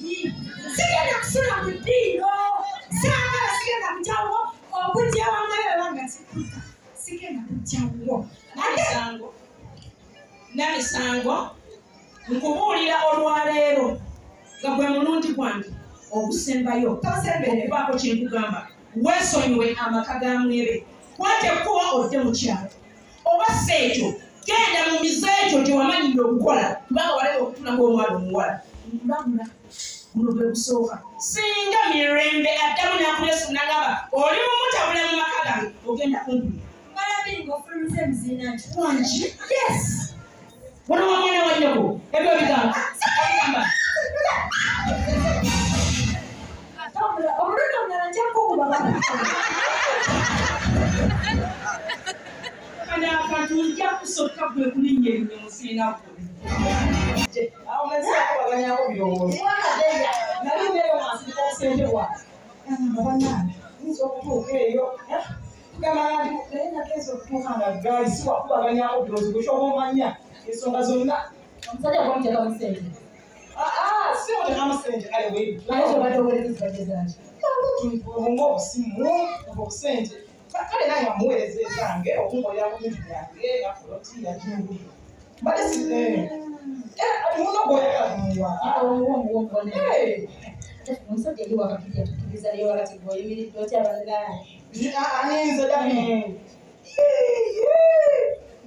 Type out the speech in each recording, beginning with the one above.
Sigenda kusula mu ddiiro, saagala, sigenda kujjawo okujja wamala banga sikuta, sigenda kujjawo. Namisango, Namisango, nkubuulira olwaleero nga gwe mulundi gwange ogusembayo okubaako kye nkugamba, weesonyiwe amaka ga Mwebe, kwata ekkubo odde mu kyalo, oba si ekyo genda mu mize egyo gye wamanyira okukola, kubanga waleka okutula ng'omwana omuwala. Nkulabula, guno gwe gusooka. Singa Mirembe addamu n'akuleesu n'agamba oli mumutabula mu maka gange, ogenda kumpulira. Wangi? Yes. Wano wa mwana wa nnyoko, ebyo bigamba obigamba. Omulundi omulala nja kukuba. Kano akantu nja kusokka gwe kulinnya erinnya musiina gwe. Awo nzakubaganyako birowoozo. Nali neeyo nga nsindika obusente bwange. Agamba bannange, nyinza okutuuka eyo. Tugamba nga ndi naye nagenza okutuuka nga gaali si wakubaganyako birowoozo gwe kyoba omanya ensonga zonna. Omusajja gwamuteekamu ssente? Aa, si mutekamu ssente kale we. Naye kyobadde oweereza zibadde zaki? Nga obusimu, obusente. Kale nange amuweereza ezange okunkolera ku bintu byange nga poloti yagingulira. Mbadde si muno gw'oyagala kumuwa. Eh, Omusajja eri wakakirya tukiriza naye wakati gweoyimiridde otya bannaye? Aninze David.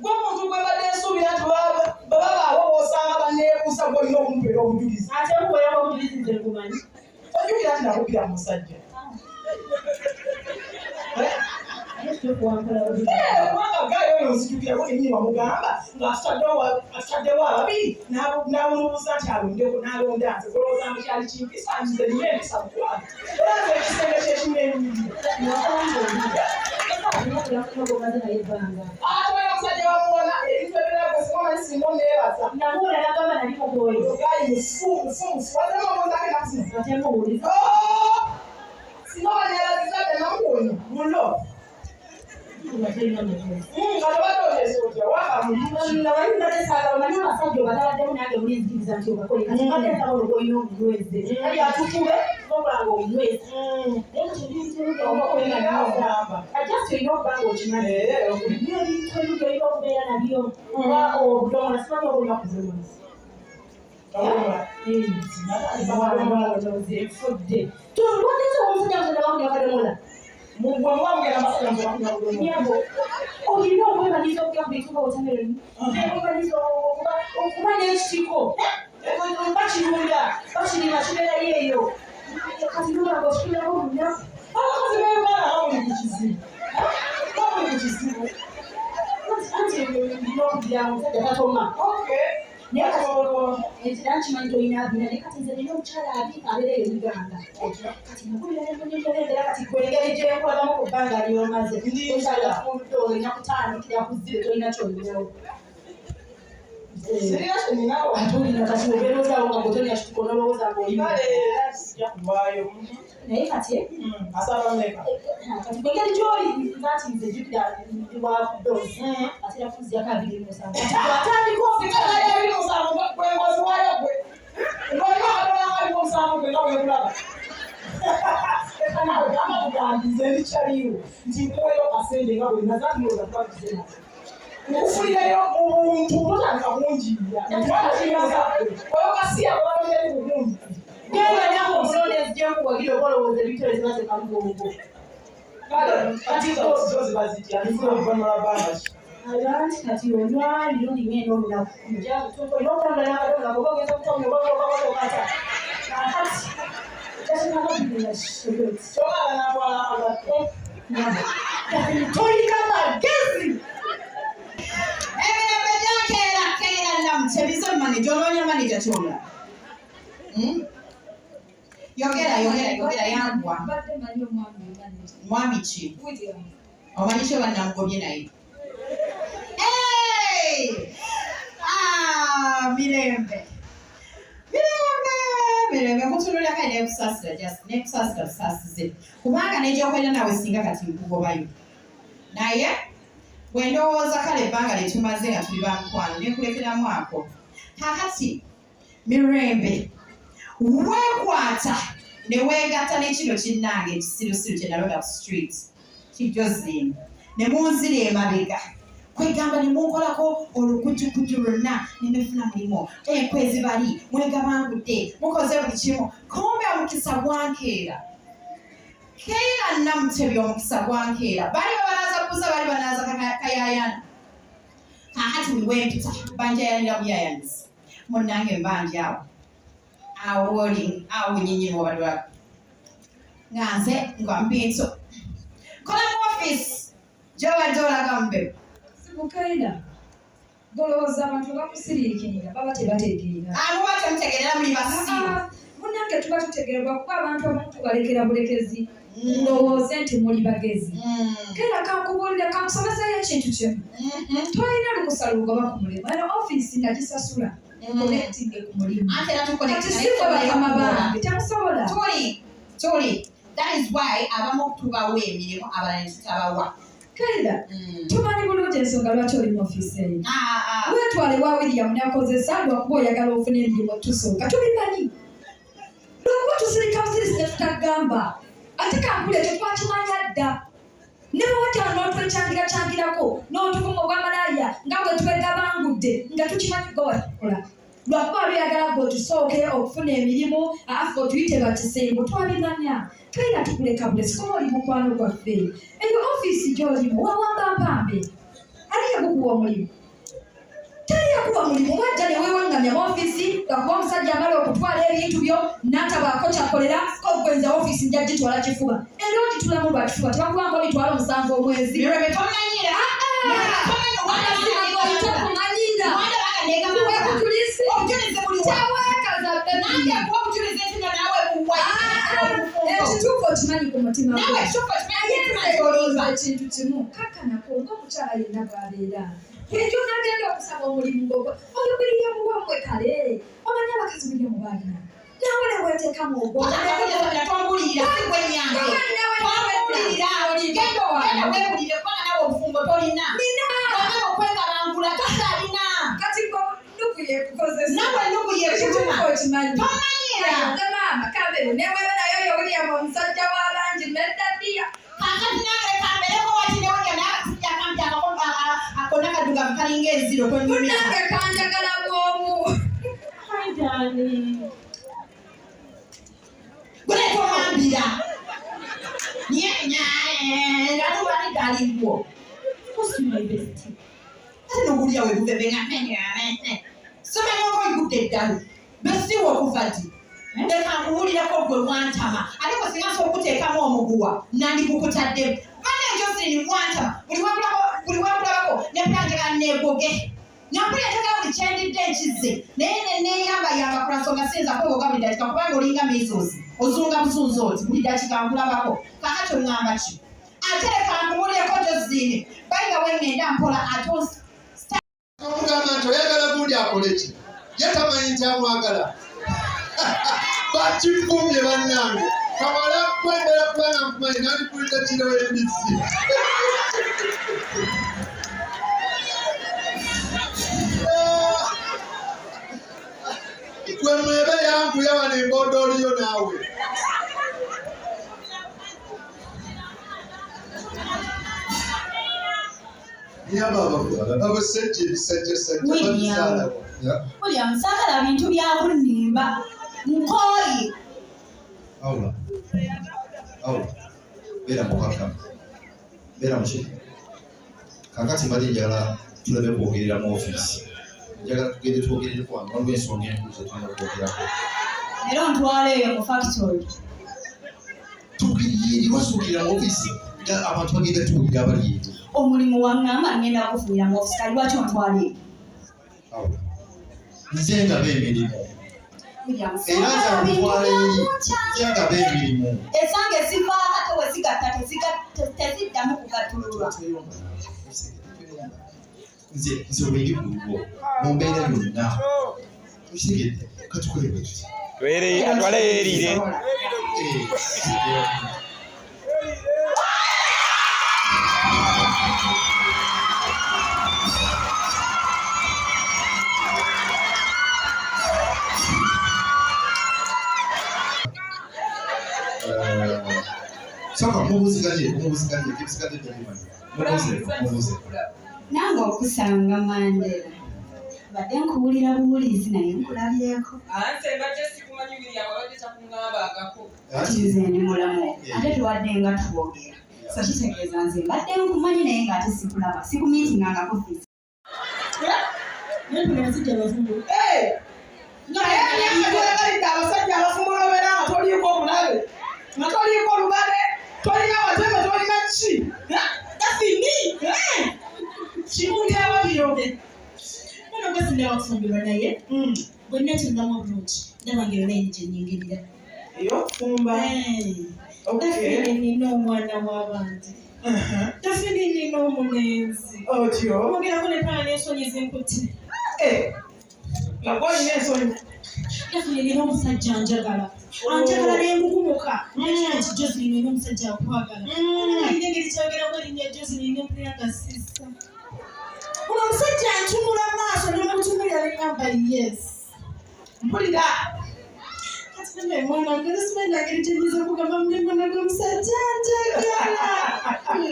Gwe muntu gwe mbadde nsuubira nti baba baawo b'osanga banneebuusa gw'olina okumpeera obujulizi. Ate muweerako obujulizi nze nkumanyi. Tojjukira nti nakubira mu musajja? Naye kituufu wankola bubi. Eh, kubanga gaayo oyo nzijukirako kennyini wamugamba ng'atutaddewo ababiri n'amubuuza nti alondeko n'alonda nze. Golowooza mbu kyali kimpisa nze nina empisa mukwano. Olaba ekisenge kyekimu n'enyumira. Omaze naye ebbanga. Ate oyo omusajja wamuwona ebintu ebirala gwe singa singa oneebaza. Namuwona nagamba nali mugooyo. Gaayi mufu mufu mufu wazemu omuzaako ennaku zino. Ate muwuliza. Oh! Singa obaneebaziza dde namuwonya mulo. Nga tolina magezi. Kati obadde oteesa otya wakamu? Namanyi mbadde saagala omanyi abasajja obatabaddemu nange mulinzikiriza nti obakole kati mbadde nsaba olwo gwolina omunyweze kali atukube wabula nga omunyweze naye kati ebintu ebimu ajasti olina okuba nga okimanyi nyo ebintu ebimu byolina okubeera nabyo oba obudomola simanyi oba olina kubudomola nfudde tulwateesa omusajja nga tanabakunywa kadomola. Nyabo, olina okwebaliza okulya ku bintu nga watermelon, okwebaliza okuba n'ekitiko bakirunda bakirima kibeerayo eyo kati nolanga okikulirako olunaku. Abakazi b'Uganda bamuli ku kizibu, bamuli ku kizibu. Anti nina okugira omusajja tatoma. Naye kati ekira nkimanyi tolina abina naye kati nze nina omukyala abiika abeera eyo Uganda kati nakubira nemunyonyola embeera kati gwe engeri gyenkolabamu ku bbanga lyomaze okyala fuludde olina kutandikira ku zero, tolina kyolinawo. Sirina kyeninawo. Ate olina kati obeera otyawo nga gwe tolina kituko nolowooza ngaolina? Kale sijja kulwayo. Naye kati Asaba mmeka? Kati gwe engeri gyoli nti nze jjukira ndi wa dozi atera kunziyako 27 kati gwatandika. Sikakali 27 gwe ngozi waayo gwe ng'olina akadola nga 27 gwe nga bwekulaba. Leka naawe gamba bugambi nze ndikyaliwo nti nkuweyo kasente nga bwe nazandiwooza kuba bize nako nkufulireyo mu buntu totandika kunjiira oyo kasiya balonderi bugundi. Genda nako omulonde nzije nkuwagira oba olowooza ebintu ebyo ziba zekalugongo. Kale kati zo ziba zitya nifuna oluvannyuma lwa bbanga ki? Anti kati onywa mirundi ng'ena olunaku olina okutambula n'akadomola oba ogenda okutawuni oba oba okata kakati Kyobala natwala akagatto. Tolina magezi. Emirembe gyakeera keera namutebize manager onoonya manager kyomula. Yogera, yogera, yogera, yanguwa. Mbadde manyi omwami manager. Mwami ki? William. Omanyi kyo bannamugobye naye. Hey! Ah, Mirembe, Mirembe, Mirembe, nkutunulira kale nekusaasira, just nekusaasira busaasize kubanga negyokwenda nawe singa kati nkugobayo naye bwe ndowooza kale ebbanga lyetumaze nga tuli bamukwano nekulekeramu ako. Kakati Mirembe. Weekwata ne weegatta n'ekino kinnange ekisirusiru kye nalonda ku street kijozini ne munzira emabega kwegamba ne munkolako olukujukuju lwonna ne nefuna mulimu enkwezi bali mwegabangudde mukoze buli kimu kumbe omukisa gwankeera Keila Namutebi omukisa gwankeera bali babanaaza kuza bali banaaza kayayana kakati buli wempita banjayanira buyayanisi munnange mbanja awo awo oli awo nyinyini wabadde nga nze nga mpinso kola mu ofiisi gyobadde olaga mube Sibukaira golowooza abantu bakusiriikirira baba tebategeera. Muba temutegeera muli basiru. Munnange tuba tutegeera kuba abantu abamu tubalekera bulekezi mulowooze nti muli bagezi. Keera kankubuulire kankusomeseyo ekintu kimu. Tolina lukusa lugoba ku mulimu eno ofiisi nagisasula connecting ku mulimu. Kati si gwe bakama bange temusobola. Tuli tuli that is why abamu tubawa emirimu abalala ne tutabawa. Keira tumanyi bulungi ensonga lwaki oli mu ofiisi eyo. Weetwale wa William n'akozesa lwakuba oyagala ofune emirimu tusooka tubimanyi. Lwakuba tusirika busirisi ne tutagamba ate kankula ekyo twakimanya dda. Ne bwe watya n'otwekyangirakyangirako n'otuvuma obwamalaaya nga bwe twegabangudde nga tukimanyi gwe wakola. Lwakuba luyagala gwe otusooke okufuna emirimu affe otuyite bakisembo twabimanya. Keira tukuleka bulesi kuba oli mukwano gwaffe. Eyo ofiisi gy'olimu wawamba mpambe. Ani yakukuwa omulimu? Teri yakuwa mulimu wajja ne weewaŋŋamya mu ofiisi lwakuba omusajja amala okutwala ebintu byo n'atabaako kyakolera ko ggwe nze ofiisi nja gitwala kifuba era ogitulamu lwa kifuba tebakuwanga emitwalo 7 omwezi. Mirembe tomanyira. Tokumanyira. Ekituufu okimanyi ku mutima ekintu kimu kakanako ng'omukyala yenna bw'abeera bulijjo nagenda okusaba omulimu ng'ogwo oyo William wammwe kale omanyi abakazi William baalina naawe ne weeteekamu ogwo kati gwe nnugu yekukozesa okimanyi maama kambe nebweba nayo yo William omusajja w'abangi neddadiya Kakati nange kambereko wati ne William naye akasajja akampi akona kaddugavu kalinga enziro tonyumira. Munnange kanjagala bw'omu. Hi darling. Gwe tomambira. Nyaluwani dalingo. Who's my bestie? Ate n'ogulya we buveve nga simanyi oba oyigudde eddalu besiwa okuva ddi leka nkuwulireko gwe mwantama ate gwe singa nsobola okuteekamu omuguwa nandikukutaddemu banne Jocelyn mwantama buli wenkulabako nempula njagala neegoge nampula njagala buli kyendidde nkizze naye neneeyambayamba ku lwansonga siyinza kwegoga buli dakiika kubanga olinga measles ozunga buzunzi oti buli dakiika nkulabako kakati oŋŋamba ki ate leka nkuwulireko Jocelyn bayiga we ŋŋenda mpola ate omugamba nti oyagala gundi akole ki ye tamanyi nti amwagala bakivumye bannange kawala kwendera kubanga nkumanyi nandikuyita kiro embizzi gwe mwebe yankuya wano emboodo oliyo naawe William saagala bintu bya kunnimba nkooye. Aula aula beera mukakkamu beera muki kakati mbadde njagala tulabe kwogerera mu ofiisi njagala tugende twogerereko wano waliwo ensonga enkulu ze tulina okwogerako. Era ontwala eyo mu factory. Tugirire wasuukirira mu ofiisi nga abantu bagenda tuwulira abali eri. Omulimu waŋŋamba ngenda kufunira mu ofiisi kali lwaki ontwala eyo? Aula nze ngaba emirimu. William, Era nze saagala bintu nkutwala eri bya nze ngaba emirimu. Esange zivaako ate we zigatta teziddamu kugattululwa. Nze nze wendi ku lulwo mu mbeera yonna okitegedde katukole bwe tuti. Atwale yeeriire. Sooka mubuziganye mubuziganye ebisigadde tebimanyi. Mubuze mubuze. Nange okusanga Mandela. Badde nkuwulira buwulizi naye nkulabyeko. Anze mbadde sikumanyi William abadde takuŋŋambangako. Kati nze ndi mulamu ate tuwadde nga twogera. So kitegeeza nze mbadde nkumanyi naye ng'ate sikulaba sikumiitingangako fiisi. Naye emyaka abasajja abafumbo n'obeera nga toliiko omulabe nga toliiko olubale tolina watebe tolina ki gafini kikulyawo byo. Mwana gwe sinaba kufumbirwa naye bwe nnatunulamu obulungi ndaba ng'eyo layini gye nnyingirira. Ey'okufumba. Dafini nina omwana w'abandi. Dafini nina omulenzi. Otyo. Ogerako ne paa n'ensonyi zinkutte. Nga gw'olina ensonyi. Dafini nina omusajja anjagala. Anjagala n'engugumuka. Nakira nti Joseline nina omusajja akwagala. Alina engeri kyogerako erinnya Joseline nempulira nga sissa. Ono omusajja antunula mu maaso n'omutunulira ne ŋŋamba yes. Mpulira. Kati nne mwana wange simanyi ngeri gye nnyinza okugamba mune mwana gw'omusajja anjagala. Kakati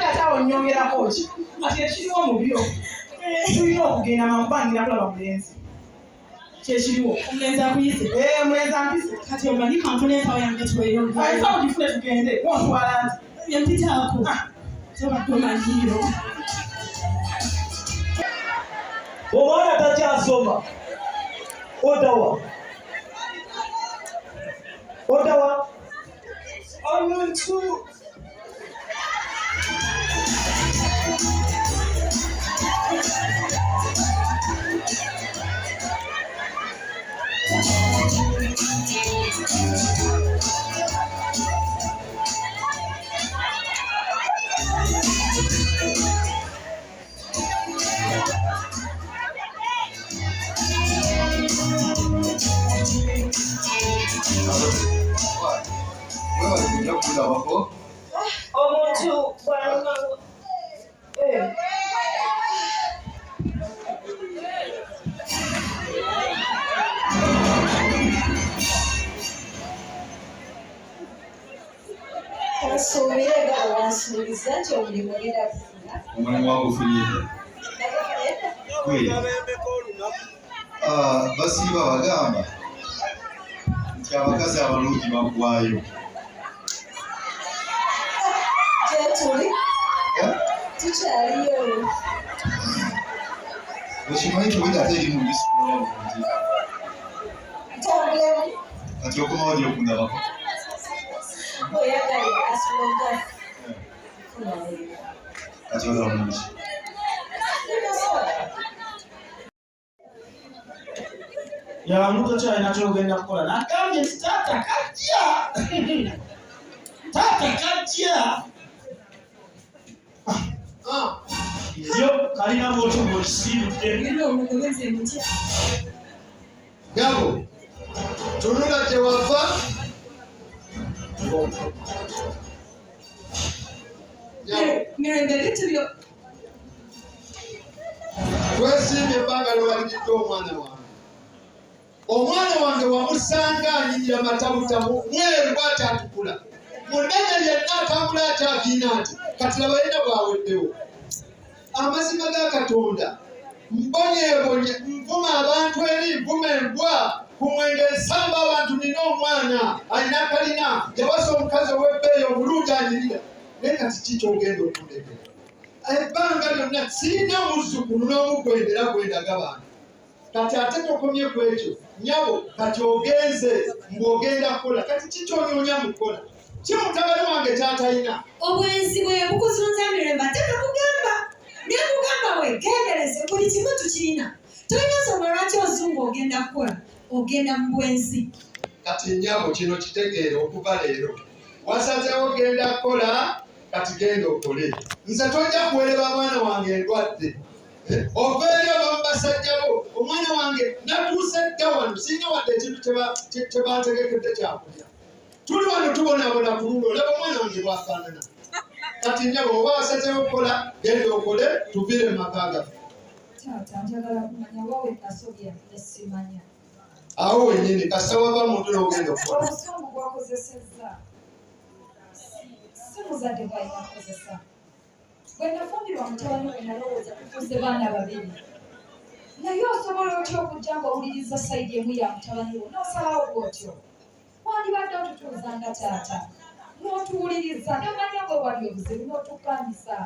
ate awo nnyongerako ki? Kati ekiriwo mu byo tulina okugenda mangu kuba ngira kulaba mulenzi. Kyekiriwo. Omulenzi akuyise. Omulenzi ampise. Kati omanyi kanfune ensawo yange tweyongere. Ensawo gifune tugende. Wontwala nti. Empitaako. Tobadde omanyiiro. Omwana takyasoma. Odawa. Odawa. Omuntu Webale kujja kulabako. Omuntu bw'aluma Nsuubire nga bwe wansuubiza nti omulimu ngenda kufuna. Omulimu wagufunye. Basiiba bagamba nti abakazi abalungi baggwaayo. Gye tuli tukyaliyo. Okimanyi nti obwedda ate eri mu nju sikulaba bulungi. Ntambulemu. Kati okomawo ddi okundabako? Oyagala asonga. Funa omulimu. Kati oyagala mulimu ki? Yangu tokyalina ky'ogenda kukola. Nagambye nti taata kajja. Taata kajja. Yo kalina bw'otyo bw'okisiibudde. Nyabo, tunula gye wava. Mirembe ebintu byo. Twesiimye ebbanga lwe omwana wange. Omwana wange wamusanga anyirira matabutabu mweru bw'ati atukula. Munene yenna atambula akyagiina nti kati laba yena bw'aweddewo. Amazima ga Katonda mbonyeebonye nvuma abantu eri nvuma embwa ku mwenge nsamba abantu nina omwana alina kalina yawasa omukazi ow'ebbeeyi omulungi anyirira. Naye kati ki ky'ogenda okundekera? Ebbanga lyonna sirina muzzukulu n'omu gwendera gwendaga bantu. Kati ate tokomye ku ekyo nnyabo kati ogenze ng'ogenda kukola kati ki ky'onoonya mu kukola? Ki mutabani wange ky'atalina? Obwenzi bwe bukuzunza Mirembe ate nakugamba nekugamba weegendereze buli kimu tukirina. Tolina nsonga lwaki ozungu ogenda kukola ogenda mu bwenzi. Kati nnyabo kino kitegeere okuva leero. Wasazeewo genda kukola kati genda okole. Nze tojja kuwereba mwana wange endwadde. Ova eri ova mu basajja bo omwana wange natuuse dda wano sirina wadde ekintu kye bantegekedde kyakulya. Tuli wano tubonaabona ku lulwo olaba omwana wange bw'afaanana. Kati nnyabo oba wasazeewo kukola genda okole tuviire mu maka gaffe. Taata njagala kumanya wa we nasobya ne simanya. Awo wennyini kasita wava mu ntu n'ogenda okukola. Obusungu bwakozesezza. muzadde bw'alina kukozesa. Bwe nafumbirwa mutabani we nalowooza tufuuse baana babiri. Naye osobola otya okujja ng'owuliriza sayidi emu ya mutabani wo n'osalawo bw'otyo? Wandibadde otutuuza nga taata n'otuwuliriza n'omanya bwe wali obuzibu n'otukkaanyisa.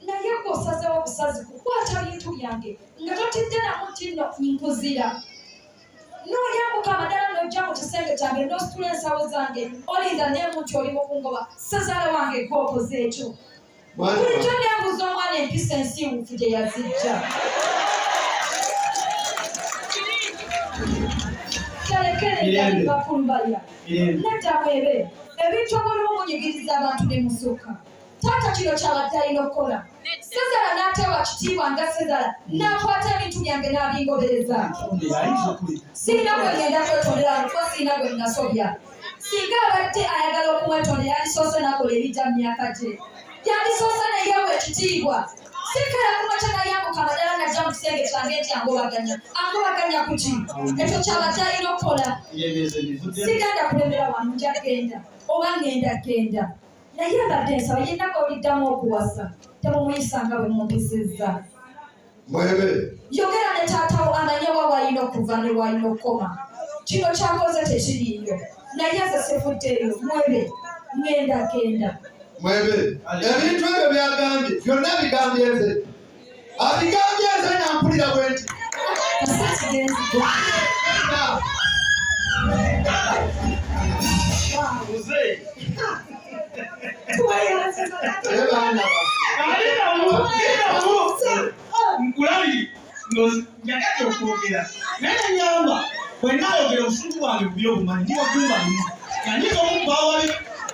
Naye gwe osazeewo obusazi kukwata bintu byange nga totidde namu nti nno nkuzira. N'oyambuka amadala n'ojja mu kisenge kyange n'ositula ensawo zange olinda nemu nti oli mukungoba ssezaala wange gw'okoze ekyo. Bulijjo neebuuza omwana empisa ensiiwuufu gye yazijja. Talekere bakulu balya. Nedda mwebe ebintu obulimu munyigiriza abantu ne musukka. Taata kino kyabadde alina okukola. Ssezaala n'atewa kitiibwa nga ssezaala n'akwata ebintu byange n'abingobereza. Sirina gwe ngenda kwetondera kuba sirina gwe nasobya. Singa abadde ayagala okumwetondera yandisoose n'akola ebijja mu myaka gye. Yandisoose ne yeewa ekitiibwa. Sikala kumakya n'ayambuka amadala n'ajja mu kisenge kyange nti angobaganya. Angobaganya ku ki? Ekyo kyabadde alina okukola. Sigenda kulemera wano nja genda oba ngenda genda. Naye mbadde nsaba yenna gw'oliddamu okuwasa temumuyisa nga bwe mumpisizza. Mwebe. Yogera ne taatawo amanye wa w'alina okuva ne w'alina okukoma. Kino ky'akoze tekiriiyo. Naye nze sivuddeeyo. Mwebe, ŋŋenda genda. Mwebe, ebintu ebyo by'agambye byonna bigambye nze. Abigambye nze nga mpulira bwe nti. Nkulabiri njagadde okwogera naye neŋŋamba bwe naayogera obusungu bwange bubi obumanyi ndi wagumba limu yanyinza omubbawali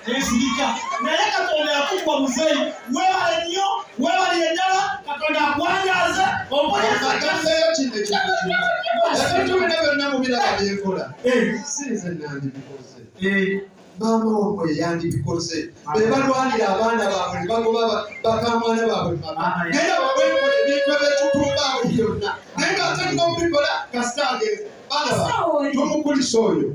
nensirika naye Katonda yakukuwa muzeeyi weebale nnyo weebalire ddala Katonda akwanjaaze ogambeyo kino ekintu kimu ebintu bino byonna mubiraba byenkola si nze nandibikoze maama wammwe yandibikoze be balwanira abaana baabwe ne bagoba bakamwana baabwe mu maka naye nga bwenkola ebintu ebyekitumba awo byonna naye nga ate nina okubikola kasita agenze baana bange tumukulisa oyo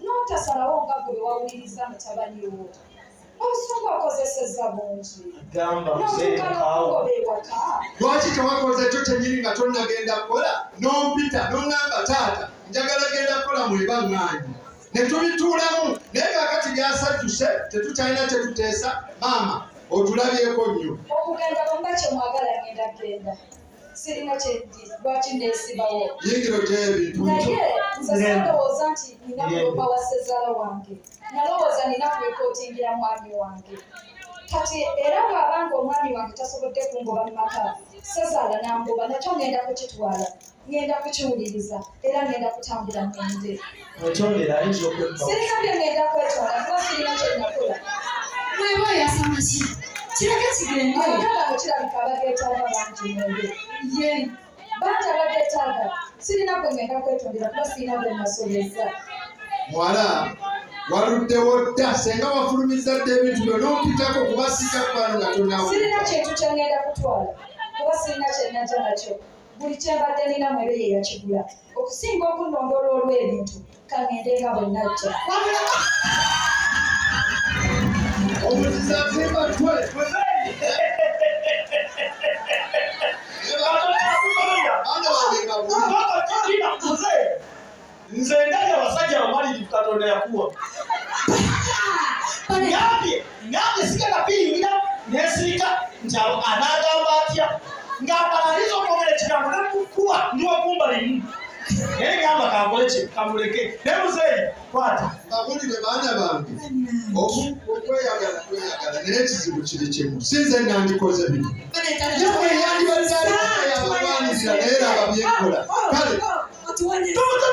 N'otasalawo nga gwe wawuliriza mutabani wo. Obusungu okozesezza bungi. Gamba muzeeyi N'otuuka kaawa. n'okugoba ewaka. Lwaki tewakoze ekyo kyennyini nga tonnagenda kukola n'ompita n'oŋŋamba taata njagala genda kukola mweba ŋŋaanyi ne tubituulamu naye kaakati byasajjuse tetukyalina kye tuteesa maama otulabyeko nnyo. Okugenda bwemba kye mwagala ngenda genda. Sirina kye ndi lwaki neesibawo. Yingira oggyeyo ebintu byo. Naye nze saalowooza nti nina kuloopa wa ssezaala wange. Nalowooza nina kuripootingira mwami wange. Kati era bw'aba ng'omwami wange tasobodde kungoba mu maka, ssezaala n'angoba nakyo ngenda kukitwala, ngenda kukiwuliriza era ngenda kutambula ŋŋende. Mwetondere ayinza okwekuba. Sirina bye ŋŋenda kwetonda kuba sirina kye nakola. Mwebe oyasama ki? Kireke kigende. Amaka gano kirabika abageetaaga bangi mwebe. Ye. Bangi abageetaaga. Sirina gwe ŋŋenda kwetondera kuba sirina gwe nasobezza. Muwala waluddewo dda senga wafulumizza dda ebintu byo n'ompitako kuba sijja kubano nga tonnawo. Sirina kintu kye ŋŋenda kutwala kuba sirina kye najja nakyo. Buli kye mbadde nina mwebe ye yakigula. Okusinga okunnondoola olw'ebintu, ka ŋŋende nga bwe najja. Omuzizi azimba ttwe. Baana bange nga buli. Nze ndabye abasajja abamalirivu Katonda yakuwa. Ngambye, ngambye sigenda kuyingira nesirika nti anaagamba atya ng'amala ayinza okwogera ekigambo ne mukuwa ndi wagumba limu. Naye ngamba kankole ki kamuleke naye muzeeyi kwata. Babulire baana bange okweyagala kweyagala naye ekizibu kiri kimu si nze nandikoze bino. Ye mwe yandibadde abalwanirira naye laba byenkola. Kale Tumututte!